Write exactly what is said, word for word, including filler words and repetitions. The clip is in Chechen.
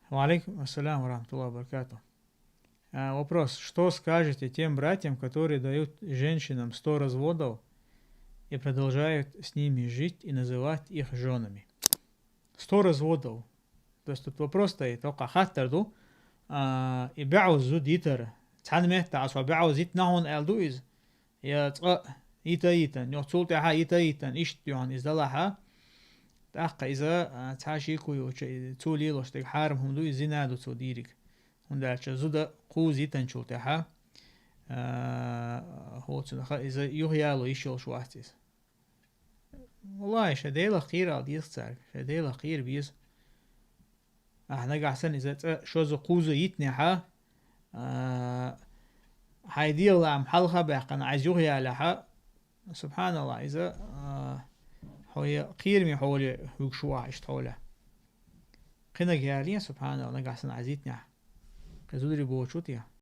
Ва алейкум ассалям ва рахматуллахи ва баракатух. А, вопрос. Что скажете тем братьям, которые дают женщинам сто разводов и продолжают с ними жить и называть их женами? Сто разводов. То есть тут вопрос стоит, только хаттар ду. А, и бяу зуд йитар. Цхьан метта асо бяу зит нахун эл ду из. Я цкъа йита йитан, йо цул тяха йита йитан, ишт йохан из далаха. Тахка иза, а, цхьа шику йоча, цул лилош тег харам хум ду, из зина ду цу дириг. Хунда ача зуда куз йитан чул тяха. А, хоцунаха иза юх яло иш йолш вахтис. Валлахи, ша Делах кхийрал дийс царг, ша Делах кхийр бийс. Ахь нагахь санна иза цӀа шоза кхуза йитнехьа, а, хьай дегӀлаам хьалха баьккхана, айз юха ялехьа, субханаллах, иза, а, хьо я кхийрами хьоле хӀугуш вахь иштта хьоле. Кхинаг яле, субханаллах, нагахь санна айз йитнехьа. Кхи зудари бочу те.